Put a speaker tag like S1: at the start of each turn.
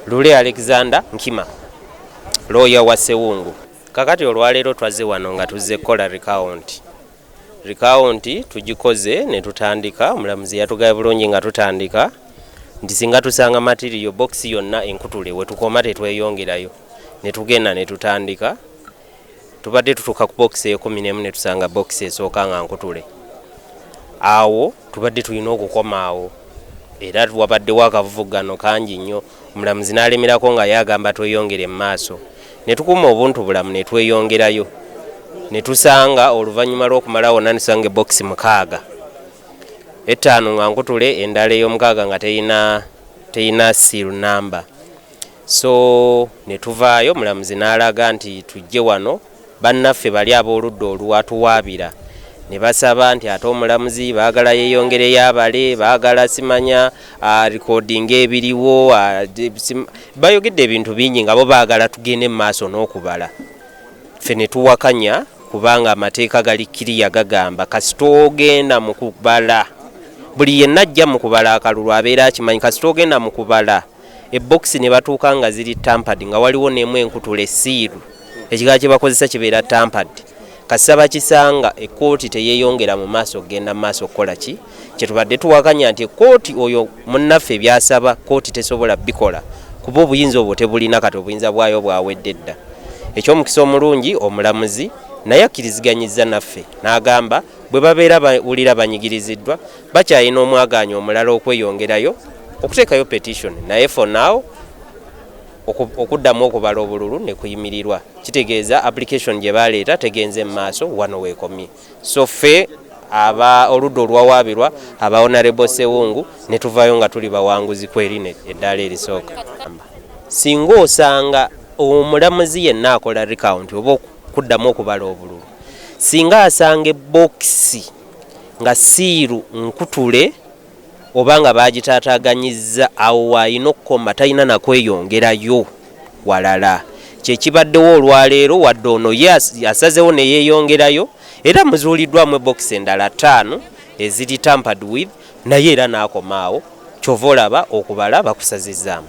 S1: Lule Alexander Nkima, looya wa Ssewungu. Kakati olwaleero twazze wano nga tuzze kukola recount. Recount tugikoze ne tutandika. Omulamuzi yatugabye bulungi nga tutandika nti singa tusanga material box yonna enkutule, we tukoma tetweyongerayo. Ne tugenda ne tutandika, tubadde tutuuka ku box 11 ne tusanga box esooka nga nkutule. Awo tubadde tulina okukoma awo, era wabaddewo akavuvugano kangi nnyo. Omulamuzi n'alemerako nga ye agamba tweyongere mu maaso, ne tukuuma obuntu bulamu ne tweyongerayo, ne tusanga oluvannyuma lw'okumala wonna ne tusanga ebokisi mukaaga, etaano nga nkutule, endala ey'omukaaga nga teyina seal number. So ne tuvaayo, omulamuzi n'alaga nti tujje wano. Bannaffe bali ab'oludda oluwatuwaabira ne basaba nti ate omulamuzi baagala yeeyongereyo abale, baagala simanya recording ebiriwo. Bayogedde ebintu bingi nga bo baagala tugende mu maaso n'okubala. Ffe ne tuwakanya, kubanga amateeka gali kiriya, gagamba kasita ogenda mu kubala, buli yenna ajja mu kubala akalulu abeera akimanyi, kasita ogenda mu kubala ebokisi ne batuuka nga ziri tampered, nga waliwo n'emu enkutula, e seal ekigala kye bakozesa kibeera tampered, kasita bakisanga, ekkooti teyeeyongera mu maaso okugenda mu maaso okukola ki. Kyetubadde tuwakanya nti ekkooti, oyo munnaffe byasaba kkooti tesobola bikola, kuba obuyinza obwo tebulina. Kati obuyinza bwayo bwawedde dda. Ekyomukisa omulungi, omulamuzi naye akkiriziganyizza naffe n'agamba bwe babeera bawulira banyigiriziddwa, bakyalina omwagaanya omulala okweyongerayo okuteekayo petition. Naye for now okuddamu okubala obululu ne kuyimirirwa, kitegeeza application gye baleeta tegenze mu maaso, wano weekomye. So ffe aba oludda olwawaabirwa, aba Honorable Sewungu, ne tuvaayo nga tuli bawanguzi kwerina eddaala erisooka. Singa osanga omulamuzi yenna akola recount oba okuddamu okubala obululu, singa asanga ebokisi nga seal nkutule oba nga bagitaataganyizza, awo waayina okukoma, talina nakweyongerayo walala. Kyekibaddewo olwaleero, wadde ono ye asazewo ne yeeyongerayo, era muzuuliddwamu ebokisi endala ttaano eziri tampered with, naye era n'akomaawo. Kyova olaba okubala bakusazizzaamu.